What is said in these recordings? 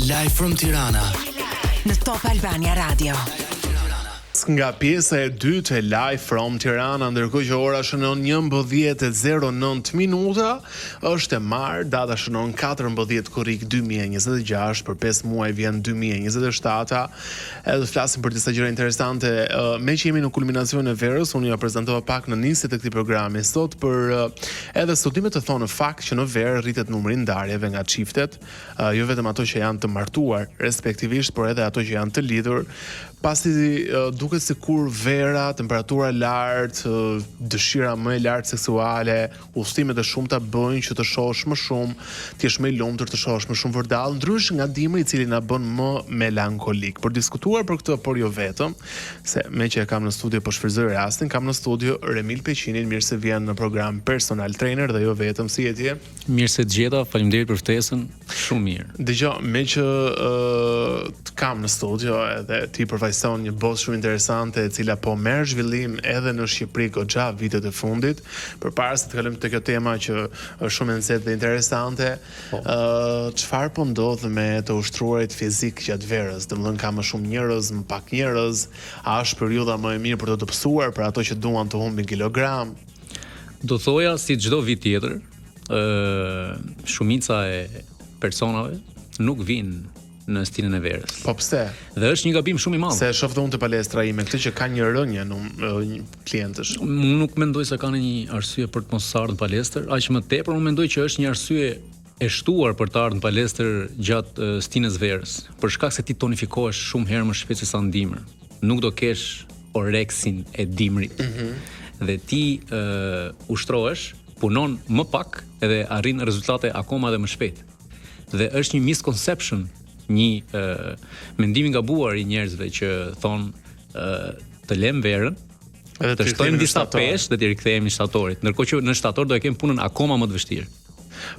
Live from Tirana në Top Albania Radio. Nga pjesa e dytë e Live from Tirana, ndërkohë që ora shënon 11:09 minuta, është e martë, data shënon 14 korrik 2026, për 5 muaj vjen 2027-a. Edhe do të flasim për disa gjëra interesante. Meqë jemi në kulminacionin e verës, unë jua prezantova pak në nisje të këtij programi sot për edhe studimet të thonë në fakt që në verë rritet numri i ndarjeve nga çiftet, jo vetëm ato që janë të martuar respektivisht, por edhe ato që janë të lidhur, pasi duket sikur vera, temperatura e lartë, dëshira më e lartë seksuale, Udhëtimet e shumta bëjnë që të shohësh më shumë, të jesh më i lumtur, të shohësh më shumë vërdallë, ndryshe nga dimri i cili na bën më melankolik. Për diskutuar për këtë, por jo vetëm, se meqë e kam në studio po shfrytëzoj rastin, kam në studio Remil Peqinin, mirë se vjen në program personal trainer dhe jo vetëm, si je ti? Mirë se të gjeta, faleminderit për ftesën, shumë mirë. Dëgjo, meqë uh, të kam në studio edhe ti përfaqëson një botë shumë interesante e cila po merr zhvillim edhe në Shqipëri goxha vitet e fundit, Përpara se të kalojmë te kjo tema që është shumë e nxehtë dhe interesante, po. ë çfarë po ndodh me të ushtruarit fizik gjatë verës? Domethënë ka më shumë njerëz, më pak njerëz, a është periudha më e mirë për të dobësuar për ato që duan të humbin kilogram? Do thoja si çdo vit tjetër, ë shumica e personave nuk vijnë në stinën e verës. Po pse? Dhe është një gabim shumë i madh. Se e shoh dhe unë te palestra ime këtë që ka një rënie në një klientësh. Unë nuk mendoj se ka një arsye për të mos ardhur në palestër, aq më tepër unë mendoj që është një arsye e shtuar për të ardhur në palestër gjatë stinës verës, për shkak se ti tonifikohesh shumë herë më shpejt se sa në dimër. Nuk do kesh oreksin e dimrit. Mm -hmm. Dhe ti uh, ushtrohesh, punon më pak edhe arrin rezultate akoma edhe më shpejt. Dhe është një misconception, një uh, mendim i gabuar i njerëzve që thonë uh, të lëmë verën, edhe të shtojmë disa peshë dhe të rikthehemi në shtatorit. Ndërkohë që në shtator do e kemi punën akoma më të vështirë.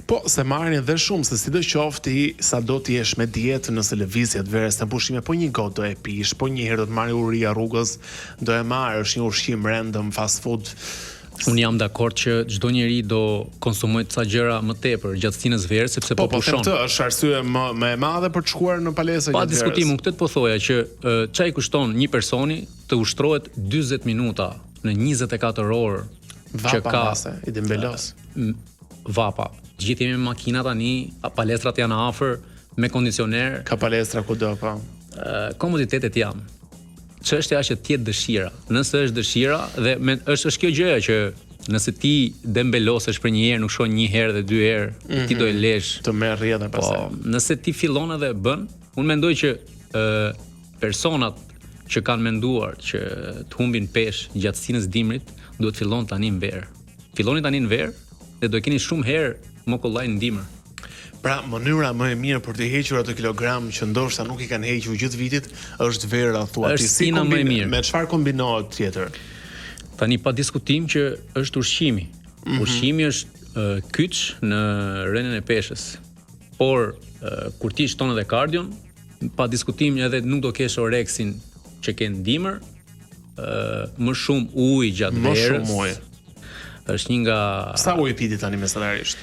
Po, se marrin dhe shumë, se sido qoftë ti, sado të jesh me dietë, nëse lëviz gjatë verës në pushime, po një gotë do e pish, po një herë do të marrë uria rrugës, do e marrë, është një ushqim random, fast food, Unë jam dakord që çdo njeri do konsumojë ca gjëra më tepër gjatë stinës verës sepse po, po, po pushon. Po, këtë është arsye më më e madhe për të shkuar në palestër gjatë verës. Pa diskutim, unë këtë po thoja që ça i kushton një personi të ushtrohet 40 minuta në 24 orë vapa, që ka mase, i dembelos. Vapa. Gjithë jemi me makina tani, palestrat janë afër me kondicioner. Ka palestra kudo, po. Komoditetet janë. Çështja është që të jetë dëshira. Nëse është dëshira dhe me, është është kjo gjëja që nëse ti dembelosesh për një herë, nuk shkon një herë dhe dy herë, mm -hmm. ti do e mhm. lesh. Të merr rrjedhën po, pastaj. Po, nëse ti fillon edhe bën, unë mendoj që ë personat që kanë menduar që të humbin peshë gjatë stinës dimrit, duhet fillon tani në verë. Filloni tani në verë dhe do e keni shumë herë më kollaj në dimër. Pra, mënyra më e mirë për të hequr ato kilogram që ndoshta nuk i kanë hequr gjithë vitit është vera thua ti. Si kombin, më e mirë. Me çfarë kombinohet tjetër? Tani pa diskutim që është ushqimi. Mm -hmm. Ushqimi është uh, kyç në rënien e peshës. Por uh, kur ti shton edhe kardion, pa diskutim edhe nuk do kesh oreksin që ke në dimër, më shumë ujë gjatë verës. Më shumë ujë. Është një nga Sa ujë pi ti tani mesatarisht?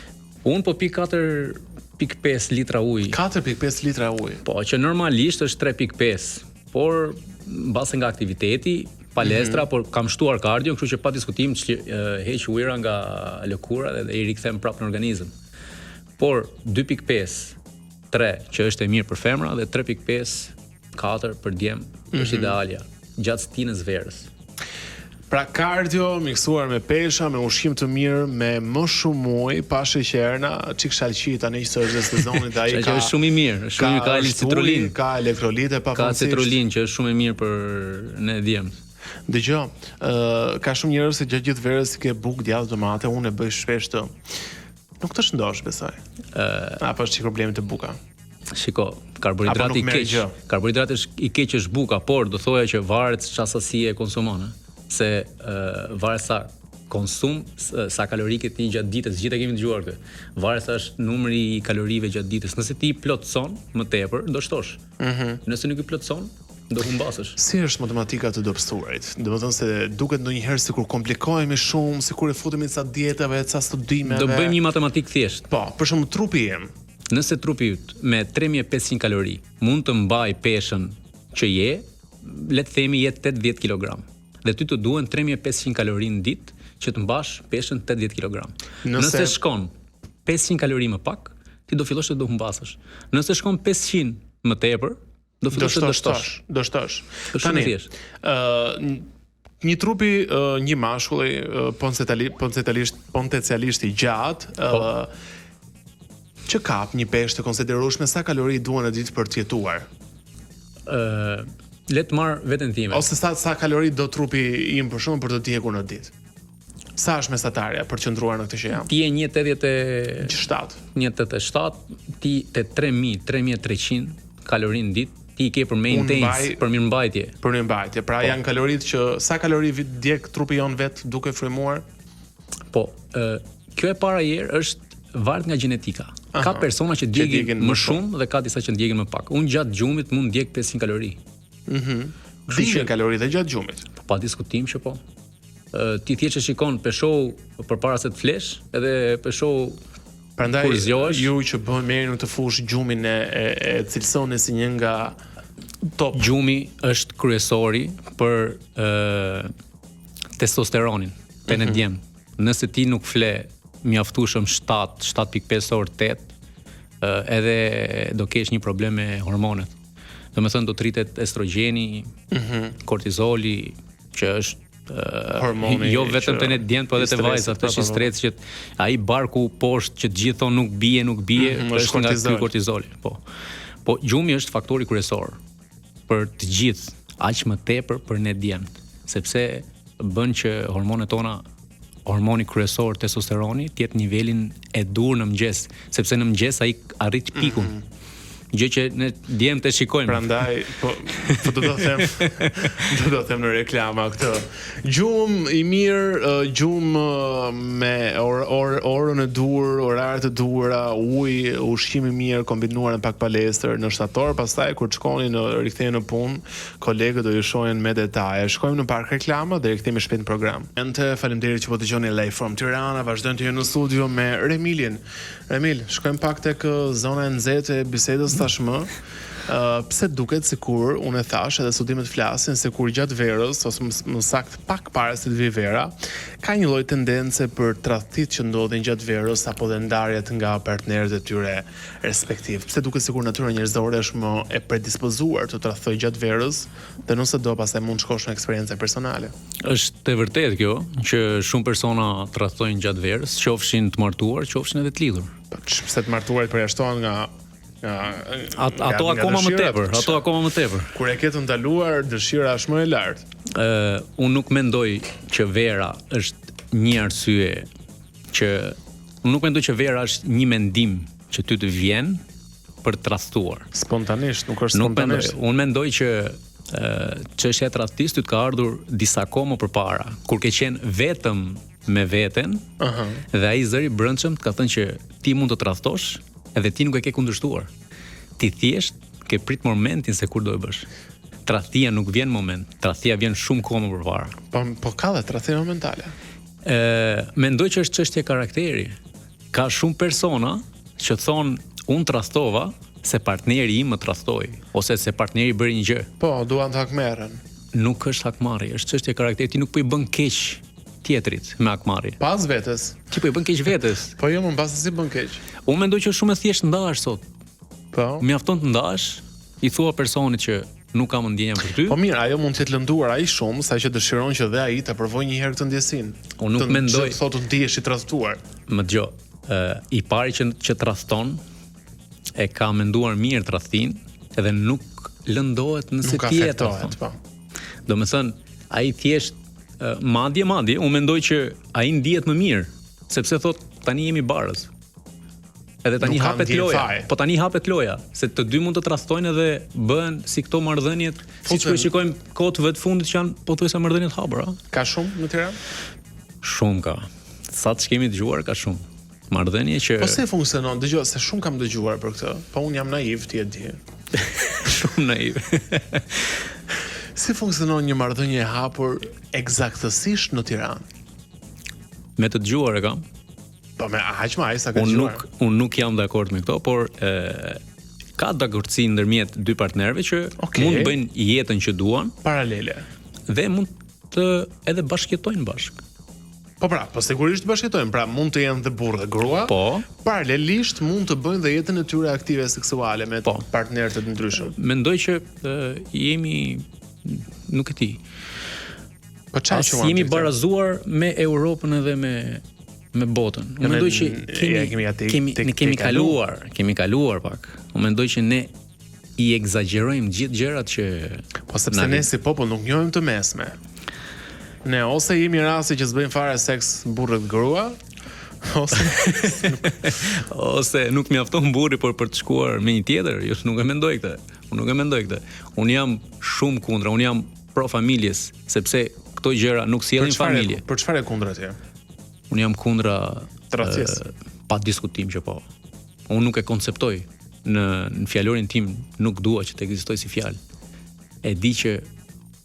Unë po pi 4.5 litra ujë. 4.5 litra ujë. Po, që normalisht është 3.5, por mbase nga aktiviteti, palestra, mm -hmm. por kam shtuar kardion, kështu që pa diskutim që heq ujëra nga lëkura dhe, dhe i rikthem prapë në organizëm. Por 2.5 3 që është e mirë për femra dhe 3.5 4 për djem mm -hmm. është mhm. idealja gjatë stinës verës. Pra kardio miksuar me pesha, me ushqim të mirë, me më shumë ujë, pa sheqerna, çik shalqi tani që është dhe sezoni dhe ai ka është shumë i mirë, është shumë i ka citrulin, ka elektrolite pafundësisht. Ka citrulin që është shumë e mirë për ne djemt. Dëgjo, ë uh, ka shumë njerëz që gjatë gjithë verës i ke bukë, djathë, domate, unë e bëj shpesh të. Nuk të shëndosh, besoj. Ë, uh, apo është çik problemi te buka. Shiko, karbohidrati i keq. Karbohidrati është i keq është buka, por do thoja që varet çfarë sasie e konsumon, ë. Se ë uh, varet sa konsum, sa kalori ke ti gjatë ditës, gjithë e kemi dëgjuar këtë. Varet sa është numri i kalorive gjatë ditës. Nëse ti i plotëson më tepër, do shtosh. Mm -hmm. Nëse nuk i plotëson, do humbasësh. Si është matematika e të dobësuarit? Domethënë se duket ndonjëherë sikur komplikohemi shumë, sikur i futemi ca dietave, ca studimeve. Do bëjmë një matematikë thjesht. Po, për shembull trupi im. Nëse trupi yt me 3500 kalori mund të mbajë peshën që je, le të themi je 80 kg. Dhe ty të duhen 3500 kalori në ditë që të mbash peshën 80 kg. Nëse, Nëse shkon 500 kalori më pak, ti do fillosh të do humbasësh. Nëse shkon 500 më tepër, do fillosh të dështosh. Do shtosh. Tani, ë uh, një trupi uh, një mashkulli uh, potencialisht potencialisht i gjatë, ë uh, po. që kap një peshë të konsiderueshme sa kalori duhen në ditë për të jetuar? Ë uh, le të marr veten time. Ose sa sa kalori do trupi im për shembull për të djegur në ditë? Sa është mesatarja për të qëndruar në këtë që jam? Ti je 1.87. 1.87, ti te 3000, 3300 kalori në ditë, ti i ke për maintenance, për mirëmbajtje. Për mirëmbajtje. Pra po. janë kaloritë që sa kalori djeg trupi jonë vetë duke frymuar? Po, ë kjo e para herë është varet nga gjenetika. Aha, ka persona që djegin, që djegin më shumë dhe ka disa që djegin më pak. Unë gjatë gjumit mund djeg 500 kalori. Mhm. Mm Digjen kalori dhe gjatë gjumit. Po pa diskutim që po. Ë ti thjesht e shikon peshohu përpara se të flesh, edhe peshohu Prandaj ju që bëni merreni në këtë fushë gjumin e e, e cilësoni si një nga top. Gjumi është kryesori për ë testosteronin te ne mm -hmm. djem. Nëse ti nuk fle mjaftueshëm 7, 7.5 orë 8, edhe do kesh një problem me hormonet. Domethënë do të rritet estrogjeni, mm -hmm. kortizoli, që është hormoni jo vetëm te ne djemtë, po edhe te vajzat, është po, po. stres që ai barku poshtë që të gjithë thonë nuk bie, nuk bie, mm -hmm, është nga ky kortizoli, po. Po gjumi është faktori kryesor për të gjithë, aq më tepër për ne djemtë, sepse bën që hormonet tona hormoni kryesor testosteroni të jetë nivelin e duhur në mëngjes, sepse në mëngjes ai arrit pikun. Mm -hmm. Gjë që ne djemtë e shikojmë. Prandaj, po po do të them, do të them në reklama këtë. Gjumë i mirë, gjumë me or, or, orën e duhur, oraret e duhura, ujë, ushqim i mirë kombinuar me pak palestër në shtator, pastaj kur të shkoni në riktheheni në punë, kolegët do ju shohin me detaje. Shkojmë në pak reklama dhe rikthehemi shpejt në program. Ente, faleminderit që po dëgjoni Live from Tirana, vazhdojmë të jemi në studio me Remilin. Remil, shkojmë pak tek zona e nxehtë e bisedës tashmë. Uh, pse duket sikur unë e thashë edhe studimet flasin sikur gjatë verës ose më, më saktë pak para se të vijë vera, ka një lloj tendence për tradhtitë që ndodhin gjatë verës apo dhe ndarjet nga partnerët e tyre respektiv. Pse duket sikur natyra njerëzore është më e predispozuar të tradhtojë gjatë verës dhe nëse do pastaj mund të shkosh në eksperienca personale. Është e vërtetë kjo që shumë persona tradhtojnë gjatë verës, qofshin të martuar, qofshin edhe të lidhur. Po pse të martuarit përjashtohen nga nga At, ato nga, akoma më tepër, ato akoma më tepër. Kur e ke të ndaluar, dëshira është më e lartë. Ë, uh, unë nuk mendoj që vera është një arsye që unë nuk mendoj që vera është një mendim që ty të vjen për të tradhtuar. Spontanisht, nuk është spontanisht. Nuk mendoj. Unë mendoj që çështja e tradhtisë ty të ka ardhur disa kohë më përpara, kur ke qenë vetëm me veten. Uh -huh. Dhe ai zëri i brendshëm të ka thënë që ti mund të tradhtosh, edhe ti nuk e ke kundërshtuar. Ti thjesht ke prit momentin se kur do e bësh. Tradhtia nuk vjen moment, tradhtia vjen shumë kohë më përpara. Po po ka dhe tradhti momentale. Ë, mendoj që është çështje karakteri. Ka shumë persona që thonë unë tradhtova se partneri im më tradhtoi ose se partneri bëri një gjë. Po, duan të hakmerren. Nuk është hakmarrje, është çështje karakteri. Ti nuk po i bën keq tjetrit me hakmarrje. Pas vetes. Ti po i bën keq vetes. Po jo, më mbase s'i bën keq. Unë mendoj që është shumë e thjeshtë ndahesh sot. Po. Mjafton të ndahesh, i thua personit që nuk kam ndjenja për ty. Po mirë, ajo mund të jetë lënduar aq shumë sa që dëshiron që dhe ai ta provojë një herë këtë ndjesinë. Unë nuk mendoj. Të thotë ndihesh i tradhtuar. Më dëgjo, ë i pari që që tradhton e ka menduar mirë tradhtinë edhe nuk lëndohet nëse nuk ti e tradhton. Po. Domethënë, ai thjesht madje madje, unë mendoj që ai ndihet më mirë, sepse thotë tani jemi baraz. Edhe tani hapet loja. Faj. Po tani hapet loja, se të dy mund të tradhtojnë edhe bëhen si këto marrëdhëniet, siç po i shikojmë kohëve të fundit që janë pothuajse marrëdhënie të hapura. Ka shumë në Tiranë? Shumë ka. Sa të kemi dëgjuar ka shumë. Marrëdhënie që Po si funksionon? Dëgjo, se shumë kam dëgjuar për këtë. Po unë jam naiv, ti e di. shumë naiv. si funksionon një marrëdhënie e hapur ekzaktësisht në Tiranë? Me të dëgjuar e kam. Po. Po me aq më aq sa ke Unë nuk unë nuk jam dakord me këto, por ë ka dakordësi ndërmjet dy partnerëve që okay. mund të bëjnë jetën që duan paralele dhe mund të edhe bashkëjetojnë bashkë. Po pra, po sigurisht bashkëjetojnë, pra mund të jenë dhe burrë dhe grua. Po. Paralelisht mund të bëjnë dhe jetën e tyre aktive seksuale me po. partnerë të ndryshëm. Mendoj që e, jemi nuk e di. Po çfarë që jemi barazuar me Europën edhe me me botën. Unë mendoj që kemi kemi kemi kemi, ne kemi kaluar, kemi kaluar pak. Unë mendoj që ne i ekzagjerojmë gjithë gjërat që Po sepse ne si popull nuk njohim të mesme. Ne ose jemi rasti që s'bëjmë fare seks burrë grua, ose ose nuk mjafton burri por për të shkuar me një tjetër, jo nuk e mendoj këtë. Unë nuk e mendoj këtë. Unë jam shumë kundra, unë jam pro familjes, sepse këto gjëra nuk sjellin familje. Për çfarë je kundra ti? Unë jam kundra tradhtisë. Pa diskutim që po. Unë nuk e konceptoj në në fjalorin tim, nuk dua që të ekzistojë si fjalë. E di që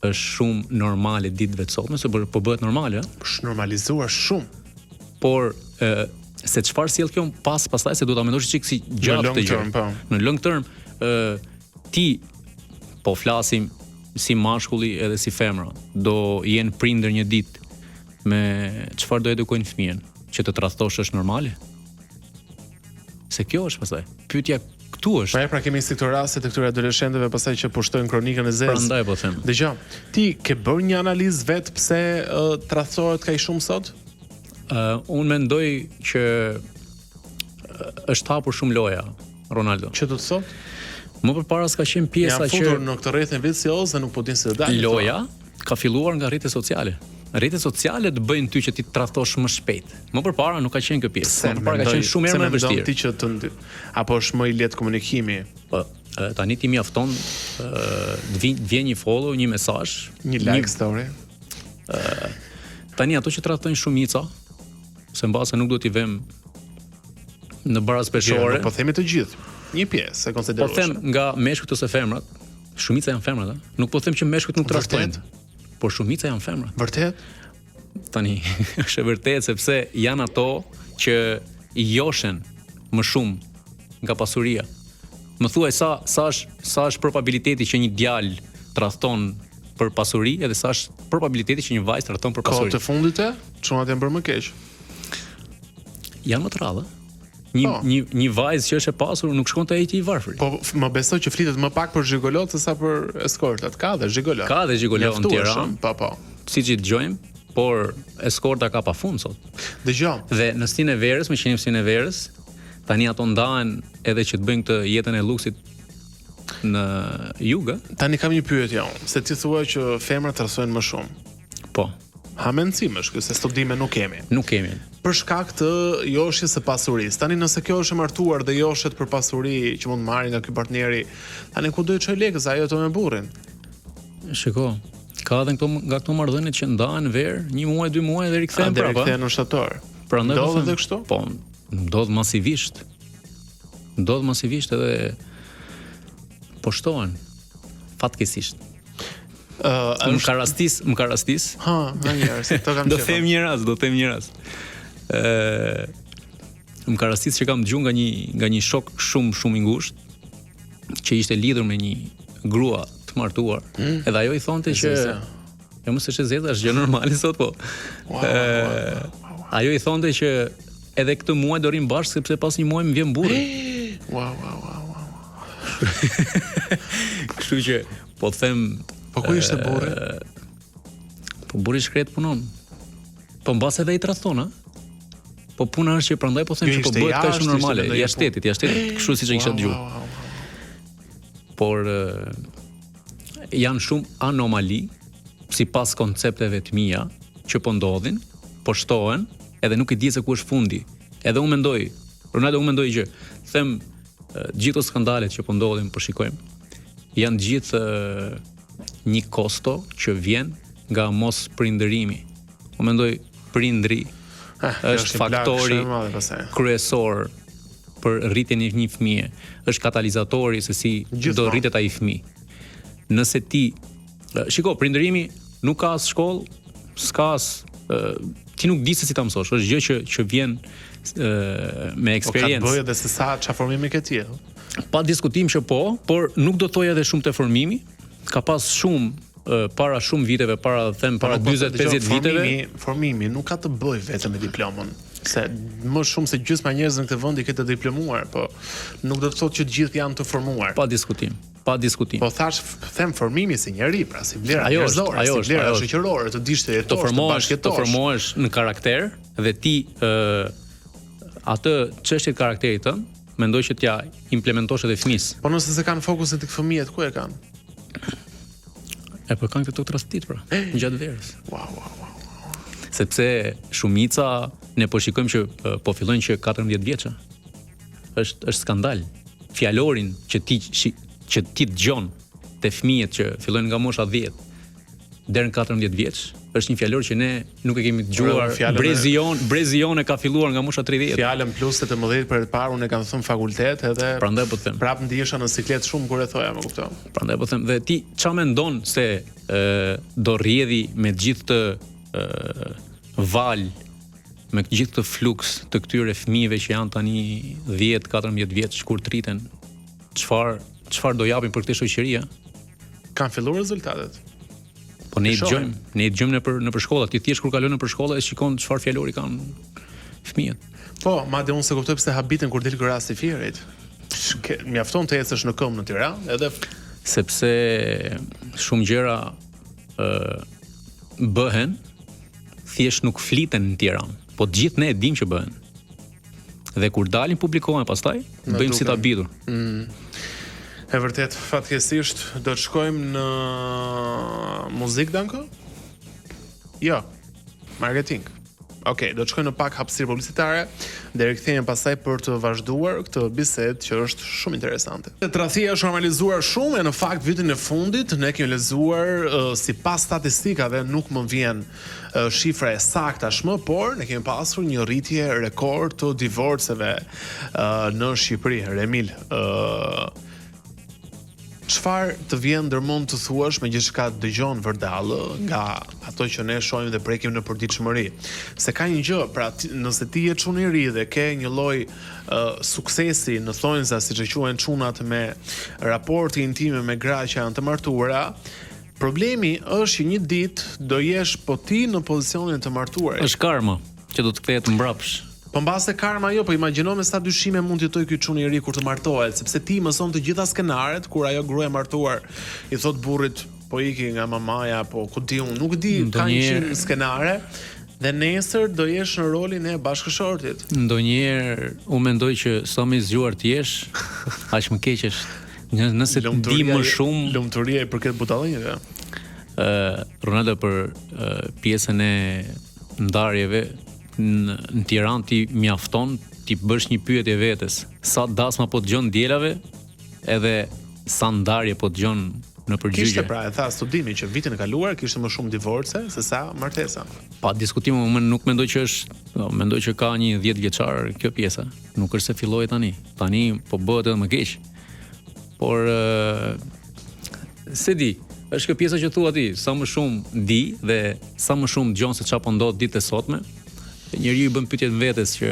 është shumë normale ditëve të sotme, se po, po bëhet normale, ëh. Është normalizuar shumë. Por ë se çfarë sjell kjo pas pastaj se duhet ta mendosh çik si gjatë këtë gjë. Po. Në long term, ë ti po flasim si mashkulli edhe si femra, do jenë prindër një ditë me çfarë do edukojnë fëmijën, që të tradhtosh është normale? Se kjo është pastaj. Pyetja këtu është. Po pra kemi si këto raste të këtyre adoleshentëve pastaj që pushtojnë kronikën e zezë. Prandaj po them. Dëgjo, ti ke bërë një analizë vetë pse uh, tradhtohet kaq shumë sot? Uh, unë mendoj që është hapur shumë loja, Ronaldo. Që do të thotë? Më përpara s'ka qenë pjesa që janë futur në këtë rrethin vicioz dhe nuk po din si të dalin. Loja ka filluar nga rrjetet sociale. Rrjetet sociale të bëjnë ty që ti të tradhtosh më shpejt. Më përpara nuk ka qenë kjo pjesë. Më përpara ka qenë shumë herë më e vështirë. Ti që të ndi... apo është më i lehtë komunikimi? Po, tani ti mjafton të vjen vjen një follow, një mesazh, një like një... story. Ë tani ato që tradhtojnë shumica, se mbase nuk duhet t'i vëmë në baraspeshore. Jo, po themi të gjithë. Një pjesë e konsiderueshme. Po them nga meshkujt ose femrat, shumica janë femrat, ëh. Nuk po them që meshkujt nuk tradhtojnë. Por shumica janë femrat. Vërtet? Tani, është e vërtetë sepse janë ato që i joshen më shumë nga pasuria. Më thuaj sa sa është sa është probabiliteti që një djalë tradhton për pasuri edhe sa është probabiliteti që një vajzë tradhton për pasuri. Kohët e fundit e, çunat janë bërë më keq. Janë më të rrallë. Një po. një një vajzë që është e pasur nuk shkon te ai i varfëri. Po më besoj që flitet më pak për zhigolot se sa për eskortat. Ka dhe zhigolo. Ka dhe zhigolo në Tiranë. Po po. Siç i dëgjojmë, por eskorta ka pafund sot. Dëgjo. Dhe në stinën e verës, meqë jemi në stinën e verës, tani ato ndahen edhe që të bëjnë këtë jetën e luksit në jug, ë? Tani kam një pyetje unë, se ti thua që femrat tradhtojnë më shumë. Po. Hamendësim është ky, se studime nuk kemi. Nuk kemi. Për shkak të joshjes së pasurisë. Tani nëse kjo është e martuar dhe joshet për pasuri që mund të marrë nga ky partneri, tani ku do i çojë lekët, se ajo jeton me burrin? Shiko, ka edhe këto nga këto marrëdhënie që ndahen në verë, një muaj, dy muaj dhe rikthehen prapë. Dhe rikthehen në shtator. Prandaj po ndodh edhe kështu? Po, ndodh masivisht. Ndodh masivisht edhe po shtohen fatkeqësisht. Ë, uh, më ka rastis, më ka rastis. Ha, më njerëz, to kam. Do them një rast, do them një rast. Ë, më ka rastis që kam dëgjuar nga një nga një shok shumë shumë i ngushtë që ishte lidhur me një grua të martuar. Mm. Edhe ajo i thonte që Jo mos është e zeza, është gjë normale sot po. Wow, wow, wow, Ajo i thonte që edhe këtë muaj do rrim bashkë sepse pas një muaji më vjen burri. Wow, wow, wow, wow. Kështu që po them Po ku ishte burri? Po burri shkret punon. Po mbase edhe i tradhton, a? Po puna është që prandaj po them që po bëhet kaq shumë normale, jashtë shtetit, jashtë shtetit, kështu siç e kisha dëgjuar. Por janë shumë anomali sipas koncepteve të mia që po ndodhin, po shtohen, edhe nuk e di se ku është fundi. Edhe unë mendoj, Ronaldo unë mendoj që them gjithë këto skandalet që po ndodhin, po shikojmë, janë gjithë një kosto që vjen nga mos prindërimi. Unë mendoj prindri eh, është faktori kryesor për rritjen e një fëmije. Është katalizatori se si do rritet ai fëmijë. Nëse ti shiko prindërimi nuk ka as shkollë, s'ka as. Ti nuk di se si ta mësosh, është gjë që që vjen ë me eksperiencë. Po ka të bëjë edhe se sa çfarë formimi ke ti. Pa diskutim që po, por nuk do thoja edhe shumë te formimi. Ka pas shumë para shumë viteve, para them po, para 40 50 viteve. Formimi, formimi nuk ka të bëjë vetëm me diplomën, se më shumë se gjysma e njerëzve në këtë vend i ke të diplomuar, po nuk do të thotë që të gjithë janë të formuar. Pa diskutim. Pa diskutim. Po thash them formimi si njeri, pra si vlera njerëzore, si vlera shoqërore, të dish të jetosh, të formohesh, të formohesh në karakter dhe ti ë atë çështje të karakterit tënd, mendoj që t'ja implementosh edhe fëmijës. Po nëse s'e kanë fokusin tek fëmijët, ku e kanë? E po kanë këto tradhtitë pra, gjatë verës. Wow, wow, wow. Sepse shumica ne po shikojmë që po fillojnë që 14 vjeçë. Është është skandal. Fjalorin që ti që ti dëgjon te fëmijët që fillojnë nga mosha 10 deri në 14 vjeç, është një fjalor që ne nuk e kemi dëgjuar. Brezi jonë, brezi jonë e ka filluar nga mosha 30. Fjalën plus 18 për të parë unë e kam thënë fakultet edhe Prandaj po them. Prap ndihesha në siklet shumë kur e thoja, më kupton. Prandaj po them dhe ti ça mendon se ë do rrjedhi me gjithë këtë ë valë me gjithë këtë fluks të këtyre fëmijëve që janë tani 10-14 vjeç kur të rriten, çfarë çfarë do japin për këtë shoqëri? Kanë filluar rezultatet. Po ne i dëgjojmë, ne i dëgjojmë nëpër nëpër shkolla, ti thjesht kur kalon nëpër shkolla e shikon çfarë fjalori kanë fëmijët. Po, madje unë s'e kuptoj pse habiten kur del ky rasti i Fierit. Mjafton të ecësh në këmbë në Tiranë, edhe sepse shumë gjëra ë bëhen thjesht nuk fliten në Tiranë. Po të gjithë ne e dimë që bëhen. Dhe kur dalin publikohen pastaj, bëjmë si të habitur. Mm. E vërtetë, fatkeqësisht do të shkojmë në muzikë Danko? Jo. Marketing. Okej, okay, do të shkojmë në pak hapësirë publicitare dhe rikthehemi pastaj për të vazhduar këtë bisedë që është shumë interesante. Tradhtia është normalizuar shumë e në fakt vitin e fundit ne kemi lexuar uh, sipas statistikave nuk më vjen shifra e saktë tashmë, por ne kemi pasur një rritje rekord të divorceve në Shqipëri. Remil, ë çfarë të vjen ndërmend të thuash me gjithçka dëgjon vërdallë nga ato që ne shohim dhe prekim në përditshmëri. Se ka një gjë, pra ti, nëse ti je çun i ri dhe ke një lloj uh, suksesi në thonjza siç e quajnë çunat me raporte intime me gra që janë të martuara, Problemi është që një ditë do jesh po ti në pozicionin e të martuarit. Është karma që do të kthehet mbrapsht. Po mbase karma jo, po imagjino me sa dyshime mund të jetojë ky çun i ri kur të martohet, sepse ti mëson të gjitha skenaret kur ajo grua e martuar i thotë burrit po iki nga mamaja, po ku di unë, nuk di, ka një skenare dhe nesër do jesh në rolin e bashkëshortit. Ndonjëherë unë mendoj që sa më i zgjuar të jesh, aq më keq është. Në, nëse di më shumë, lumturia i përket budallinjve. Ë, Ronaldo për uh, pjesën e ndarjeve në, në Tiranë ti mjafton t'i bësh një pyetje vetes. Sa dasma po dëgjon dielave edhe sa ndarje po dëgjon nëpër gjyqe. Kishte pra, e tha studimi që vitin e kaluar kishte më shumë divorce se sa martesa. Pa diskutim, unë nuk mendoj që është, no, mendoj që ka një 10 vjeçar kjo pjesa. Nuk është se filloi tani. Tani po bëhet edhe më keq. Por s'e di, është kjo pjesa që thua ti, sa më shumë di dhe sa më shumë dëgjon se çfarë po ndodh ditët e sotme, njeriu i bën pyetjen vetes që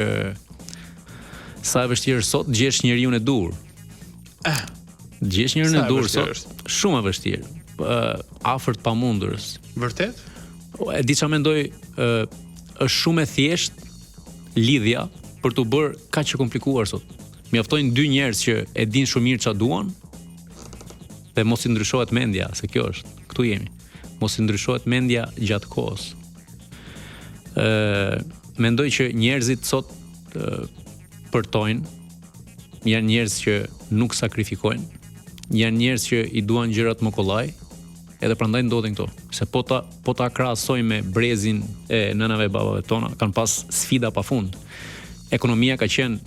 sa e vështirë sot të gjesh njeriun e duhur. Eh, të gjesh njeriun e duhur sot, shumë e vështirë. Ë afër të pamundurës. Vërtet? Po, e di çfarë mendoj, ë është shumë e thjeshtë lidhja për t'u bërë kaq e komplikuar sot. Mjaftojnë dy njerëz që e dinë shumë mirë çfarë duan dhe mos i ndryshohet mendja, se kjo është, këtu jemi. Mos i ndryshohet mendja gjatë kohës. Ë, mendoj që njerëzit sot ë, përtojnë, janë njerëz që nuk sakrifikojnë, janë njerëz që i duan gjërat më kollaj, edhe prandaj ndodhin këto. Se po ta po ta krahasojmë me brezin e nënave e babave tona, kanë pas sfida pafund. Ekonomia ka qenë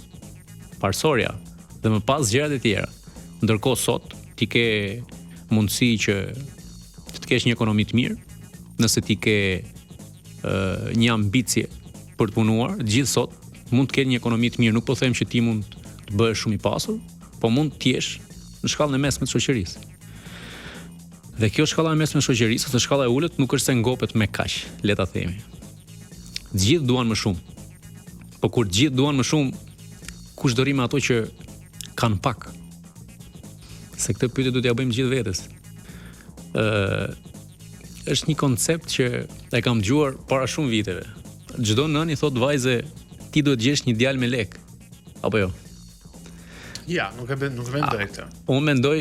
parësorja dhe më pas gjërat e tjera. Ndërkohë sot ti ke mundësi që të kesh një ekonomi të mirë, nëse ti ke ë një ambicie për të punuar, gjithë sot mund të kenë një ekonomi të mirë, nuk po them që ti mund të bëhesh shumë i pasur, po mund të jesh në shkallën e mesme të shoqërisë. Dhe kjo shkalla e mesme e shoqërisë ose shkalla e ulët nuk është se ngopet me kaq, le ta themi. Të gjithë duan më shumë. Po kur të gjithë duan më shumë, kush do rri me ato që kanë pak? Se këtë pyetje duhet t'ia bëjmë gjithë vetes. Ë është një koncept që e kam dëgjuar para shumë viteve. Çdo nënë i thotë vajzës, ti duhet të gjesh një djalë me lek. Apo jo? Ja, nuk e nuk e mendoj këtë. Unë mendoj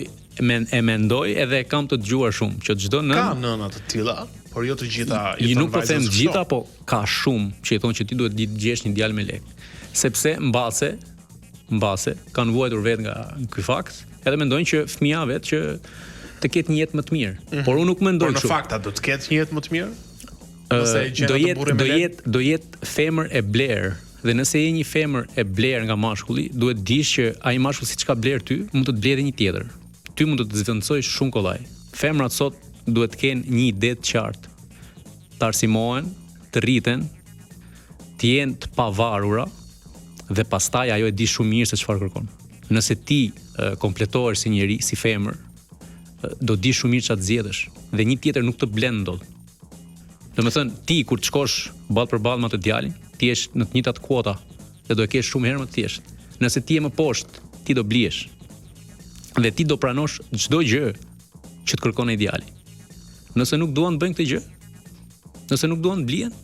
men, e mendoj edhe e kam të dëgjuar shumë që çdo nënë Ka nëna të tilla, por jo të gjitha i thonë nuk po them të gjitha, po ka shumë që i thonë që ti duhet të gjesh një djalë me lek. Sepse mbase mbase kanë vuajtur vetë nga ky fakt, edhe mendojnë që fëmija vet që të ketë një jetë më të mirë. Mm -hmm. Por unë nuk mendoj kështu. Por në fakt a do të ketë një jetë më të mirë? Nëse e gjen do jetë do jetë do jetë femër e blerë. Dhe nëse je një femër e blerë nga mashkulli, duhet të dish që ai mashkull siç ka blerë ty, mund të të blejë edhe një tjetër. Ty mund të të zëvendësojë shumë kollaj. Femrat sot duhet të kenë një ide të qartë. Të arsimohen, të rriten, të jenë të pavarura dhe pastaj ajo e di shumë mirë se çfarë kërkon. Nëse ti kompletohesh si njeri, si femër, do di shumë mirë çfarë të zgjedhësh dhe një tjetër nuk të blen dot. Domethënë, ti kur të shkosh ballë për ballë me atë djalin, ti je në të njëjtat kuota dhe do e kesh shumë herë më të thjeshtë. Nëse ti je më poshtë, ti do blihesh. Dhe ti do pranosh çdo gjë që të kërkon ai djali. Nëse nuk duan të bëjnë këtë gjë, nëse nuk duan të blihen,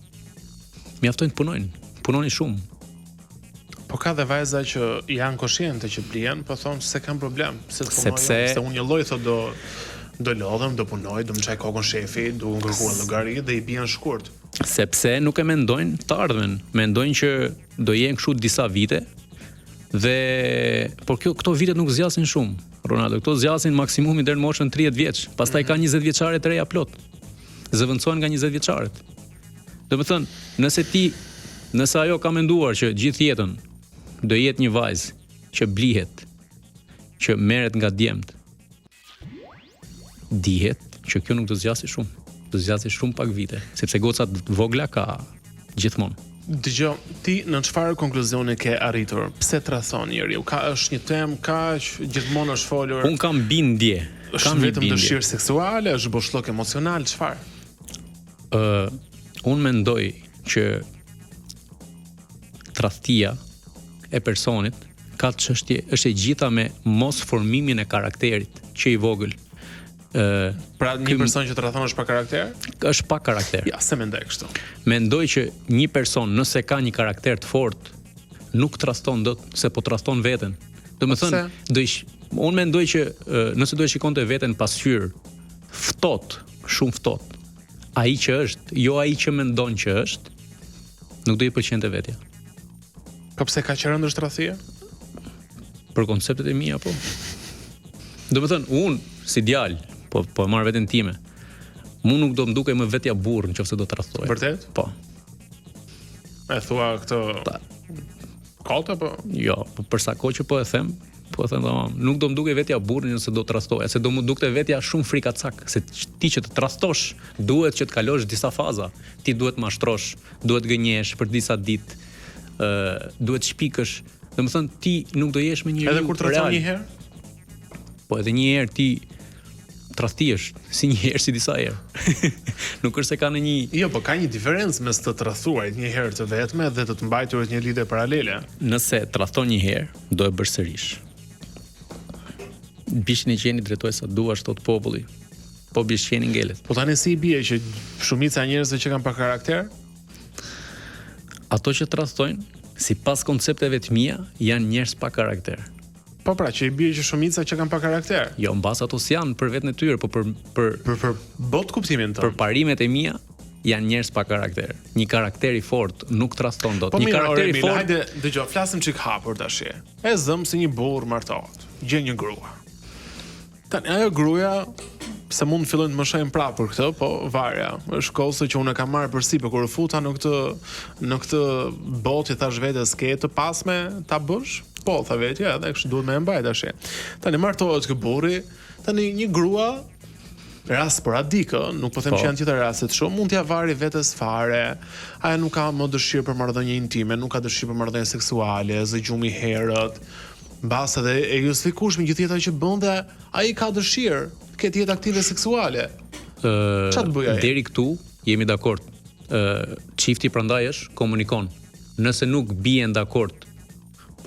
mjaftojnë të punojnë, punoni shumë. Po ka dhe vajza që janë koshiente që blihen, po thonë se kam problem, se të punoj, Sepse... se unë një lloj thotë do do lodhem, do punoj, do më çaj kokën shefi, do më kërkojë llogari dhe i bien shkurt. Sepse nuk e mendojnë të ardhmen, mendojnë që do jenë kështu disa vite dhe por kjo këto vite nuk zgjasin shumë. Ronaldo, këto zgjasin maksimumi deri në moshën 30 vjeç, pastaj mm -hmm. ka 20 mhm. vjeçare të reja plot. Zëvendësohen nga 20 vjeçaret. Domethënë, nëse ti, nëse ajo ka menduar që gjithë jetën do jetë një vajzë që blihet, që merret nga djemtë, dihet që kjo nuk do zgjasë shumë, do zgjasë shumë pak vite, sepse goca të vogla ka gjithmonë. Dëgjo, ti në çfarë konkluzioni ke arritur? Pse tradhton njeriu? Ka është një temë kaq gjithmonë është folur. Unë kam bindje. Është kam vetëm dëshirë seksuale, është boshllëk emocional, çfarë? Ë, uh, unë mendoj që tradhtia e personit ka çështje, është e gjitha me mosformimin e karakterit që i vogël. Ë, uh, pra një person që tradhton është pa karakter? Është pa karakter. Ja, s'e mendoj kështu. Mendoj që një person nëse ka një karakter të fortë, nuk tradhton dot se po tradhton veten. Domethënë, do ish, unë mendoj që nëse do e shikonte veten në pasqyrë, ftohtë, shumë ftohtë. Ai që është, jo ai që mendon që është, nuk do i pëlqente vetja. Po pse kaq e rëndë është tradhtia? Për konceptet e mia po. Domethënë, unë si djalë, po po e marr veten time. Mu nuk do më dukej më vetja burrë nëse do tradhtoja. Vërtet? Po. E thua këtë Ta. Kot apo? Jo, po për sa kohë që po e them, po e them tamam. Nuk do më dukej vetja burrë nëse do tradhtoja, se do më dukte vetja shumë frikacak, se ti që të tradhtosh, duhet që të kalosh disa faza. Ti duhet të mashtrosh, duhet të gënjesh për disa ditë, ë duhet të shpikësh. Domethënë ti nuk do jesh më njeriu. Edhe kur tradhton një herë? Po edhe një herë ti tradhti është, si një herë si disa herë. nuk është se ka në një Jo, po ka një diferencë mes të tradhtuarit një herë të vetme dhe të të mbajturit një lidhje paralele. Nëse tradhton një herë, do e bësh sërish. Bishtin e qenit drejtoje sa duash thot populli. Po bisht qeni ngelet. Po tani si i bie që shumica e njerëzve që kanë pa karakter? Ato që tradhtojnë, sipas koncepteve të mia, janë njerëz pa karakter. Po pra, që i bie që shumica që kanë pa karakter. Jo, mbase ato s'janë për veten e tyre, po për për për për botëkuptimin tënd. Për parimet e mia janë njerëz pa karakter. Një karakter i fortë nuk tradhton dot. Po një karakter i fortë. Hajde, dëgjo, flasim çik hapur tash. E zëm se një burrë martohet, gjen një grua. Tani ajo gruaja se mund të fillojnë të më shajnë prapë për këtë, po varja. Është kosto që unë e kam marrë përsipër kur u futa në këtë në këtë botë i thash vetes ke të pasme ta bësh? Po, tha vetja, edhe kështu duhet me e mbajt tash. Tani martohet ky burri, tani një grua rast sporadik, ë, nuk po them po. që janë të gjitha rastet shumë, mund t'ia vari vetes fare. Ajo nuk ka më dëshirë për marrëdhënie intime, nuk ka dëshirë për marrëdhënie seksuale, zë gjumi herët. Mbase edhe e justifikueshme gjithë jeta që bën dhe ai ka dëshirë të ketë jetë aktive seksuale. Ë, Çfarë të bëjë ai? Deri këtu jemi dakord. Ë çifti prandaj është komunikon. Nëse nuk bien dakord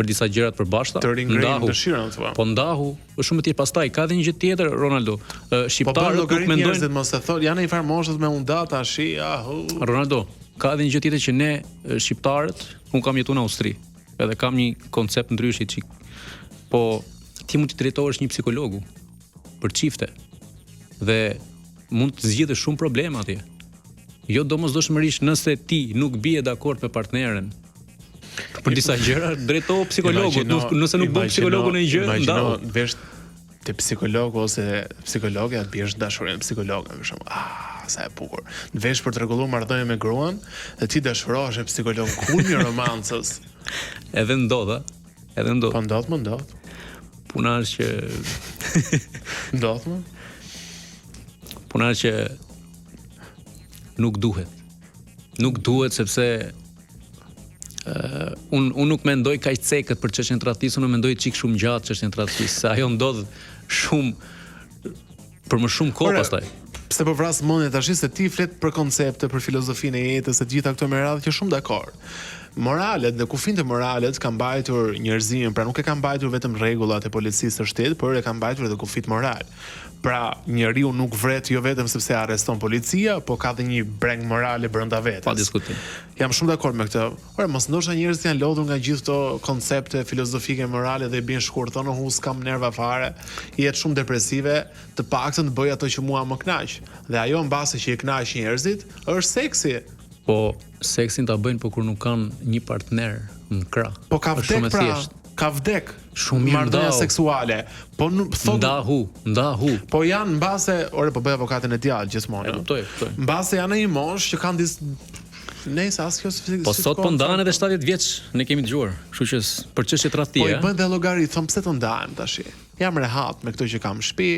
për disa gjëra të përbashkëta, të ringrejnë dëshirën thua. Po ndahu, është shumë e thjeshtë. Pastaj ka edhe një gjë tjetër Ronaldo. Ë po shqiptarët po nuk mendojnë mos e thonë, janë në një farë moshe me u nda tash, ah. Ronaldo, ka edhe një gjë tjetër që ne shqiptarët, un kam jetuar në Austri, edhe kam një koncept ndryshe çik. Po ti mund t'i drejtohesh një psikologu për çifte dhe mund të zgjidhësh shumë probleme atje. Jo domosdoshmërisht nëse ti nuk bie dakord me partneren për disa gjëra, drejtohu psikologut, nuk, nëse nuk bën psikologu në një gjë, ndahu. Vesh te psikologu ose psikologja të biesh në dashuri me psikologen, për shembull. Ah, sa e bukur. Të vesh për të rregulluar marrëdhënien me gruan dhe ti dashurohesh me psikologun kulmi i romancës. Edhe ndodh, a? Edhe ndodh. Po ndodh, më ndodh. Puna është që ndodh më. Puna është që nuk duhet. Nuk duhet sepse uh, un un nuk mendoj kaq cekët për çështjen e tradhtisë, unë mendoj çik shumë gjatë çështjen e tradhtisë, se ajo ndodh shumë për më shumë kohë pastaj. Pse po vras mendjen tash se ti flet për koncepte, për filozofinë e jetës e të gjitha këto me radhë që shumë dakord. Moralet dhe kufinjtë moralet kanë mbajtur njerëzimin, pra nuk e kanë mbajtur vetëm rregullat e policisë së shtetit, por e kanë mbajtur edhe kufijtë moral. Pra, njeriu nuk vret jo vetëm sepse e arreston policia, po ka dhe një brengë morale brenda vetes. Pa diskutim. Jam shumë dakord me këtë. Ore, mos ndoshta njerëzit janë lodhur nga gjithë këto koncepte filozofike morale dhe i bien shkurt, thonë hu s'kam nerva fare, jetë shumë depresive, të paktën të bëj ato që mua më kënaq. Dhe ajo mbase që i kënaq njerëzit është seksi. Po seksin ta bëjnë po kur nuk kanë një partner në krah. Po ka vdek pra, ka vdek. Shumë mirë marrëdhënia seksuale. Po nuk thotë ndahu, ndahu. Po janë mbase, ore po bëj avokatin e djallit gjithmonë. E kuptoj, e kuptoj. Mbase janë në një moshë që kanë dis Nëse as kjo si Po sot po ndahen edhe 70 vjeç, ne kemi dëgjuar. Kështu që për çështje tradhtie. Po i bën dhe llogari, thon pse të ndahem tash. Jam rehat me këto që kam në shtëpi.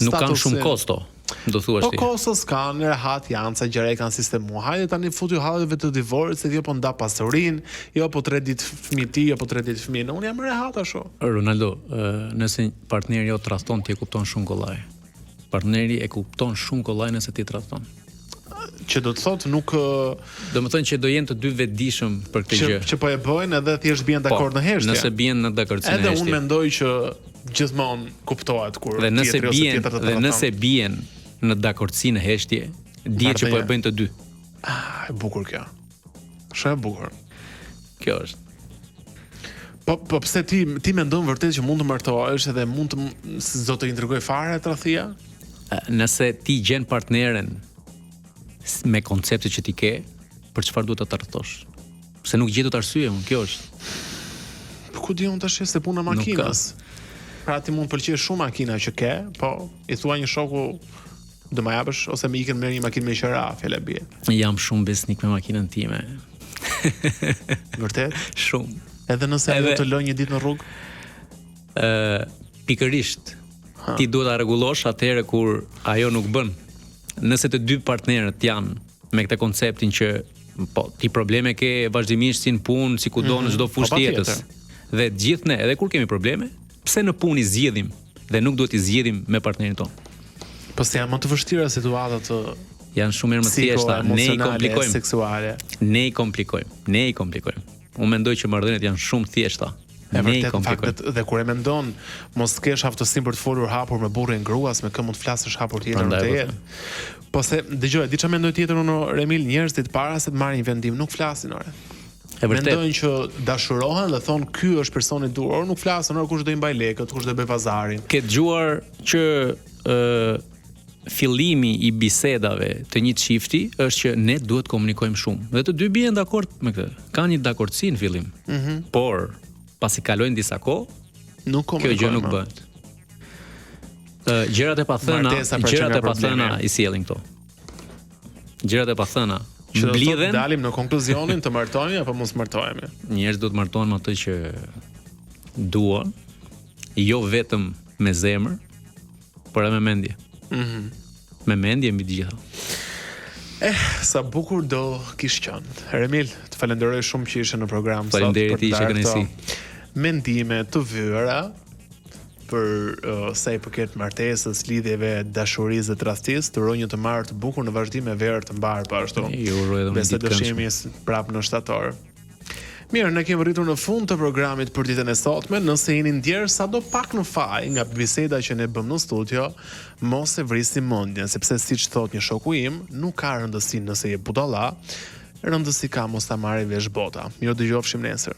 Nuk kanë shumë kosto, do thuash po ti. Po kosto s'kan, rehat janë, ca gjëra i kanë sistemuar. Hajde tani futju halleve të divorcit, jo po nda pasurinë, jo po tre ditë fëmijë ti, jo po tre ditë fëmijë. Unë jam rehat ashtu. Ronaldo, nëse partneri jot tradhton ti e kupton shumë kollaj. Partneri e kupton shumë kollaj nëse ti tradhton. Që do të thotë nuk Domethënë që do jenë të dy vetëdijshëm për këtë gjë. Që po e bëjnë edhe thjesht bien po, dakord në heshtje. Nëse bien në dakordësi në heshtje. Edhe unë mendoj që gjithmonë kuptohet kur dhe nëse tjetri ose tjetra të Dhe nëse bien në dakordësi në heshtje, dihet që po e bëjnë të dy. Ah, e bukur kjo. Shumë e bukur. Kjo është. Po po pse ti ti mendon vërtet që mund të martohesh edhe mund të s'do të intrigojë fare tradhtia? Nëse ti gjen partneren me konceptet që ti ke, për çfarë duhet ta tradhtosh? Se nuk gjej dot arsye unë, kjo është. Po ku di unë tash se puna makinës. Pra ti mund të pëlqejë shumë makina që ke, po i thua një shoku do ma japësh ose më ikën merr një makinë me qera, fjala bie. Jam shumë besnik me makinën time. Vërtet? Shumë. Edhe nëse ajo të lë një ditë në rrugë? Ë, pikërisht. Ha. Ti duhet ta rregullosh atëherë kur ajo nuk bën. Nëse të dy partnerët janë me këtë konceptin që po ti probleme ke vazhdimisht si në punë, si kudo mm -hmm. në çdo mhm. fushë po, të jetës. Dhe të gjithë ne, edhe kur kemi probleme, pse në punë i zgjidhim dhe nuk duhet t'i zgjidhim me partnerin tonë. Po se janë më të vështira situatat të janë shumë herë më të thjeshta, ne i komplikojmë seksuale. Ne i komplikojmë, ne i komplikojmë. Unë mendoj që marrëdhëniet janë shumë të thjeshta. E vërtetë në fakt dhe, dhe kur e mendon mos të kesh aftësinë për të folur hapur me burrin gruas, me kë mund të flasësh hapur tjetër në të jetë. Po se dëgjoj, di çfarë mendoj tjetër unë Remil, njerëzit para se të marrin një vendim nuk flasin ore. E vërtetë. Mendojnë që dashurohen dhe thonë ky është personi i duhur, or nuk flasin, or kush do i mbaj lekët, kush do i bëj pazarin. Ke dëgjuar që ë fillimi i bisedave të një çifti është që ne duhet të komunikojmë shumë. Dhe të dy bien dakord me këtë. Ka një dakordësi në fillim. Mm -hmm. Por pasi kalojnë disa kohë, nuk kjo gjë nuk bëhet. Ë gjërat e pathëna, pra gjërat e pathëna i sjellin këto. Gjërat e pathëna që mblidhen. Dalim në konkluzionin të martohemi apo mos martohemi. Njerëzit duhet të martohen me atë që duan, jo vetëm me zemër, por edhe me mendje. Mhm. Mm me mendje mbi të gjitha. Eh, sa bukur do kish qenë. Remil, të falenderoj shumë që ishe në program sot. Faleminderit, ishte kënaqësi. Mendime të vyera. për uh, sa i përket martesës, lidhjeve, dashurisë dhe tradhtisë. Të uroj një të martë të bukur në vazhdim e verë të mbarë po ashtu. Ju uroj edhe një ditë të shihemi prapë në shtator. Mirë, ne kemi arritur në fund të programit për ditën e sotme. Nëse jeni ndjerë sado pak në faj nga biseda që ne bëmë në studio, mos e vrisni mendjen, sepse siç thotë një shoku im, nuk ka rëndësi nëse je budalla, rëndësi ka mos ta marrë vesh bota. Mirudëgjofshim nesër.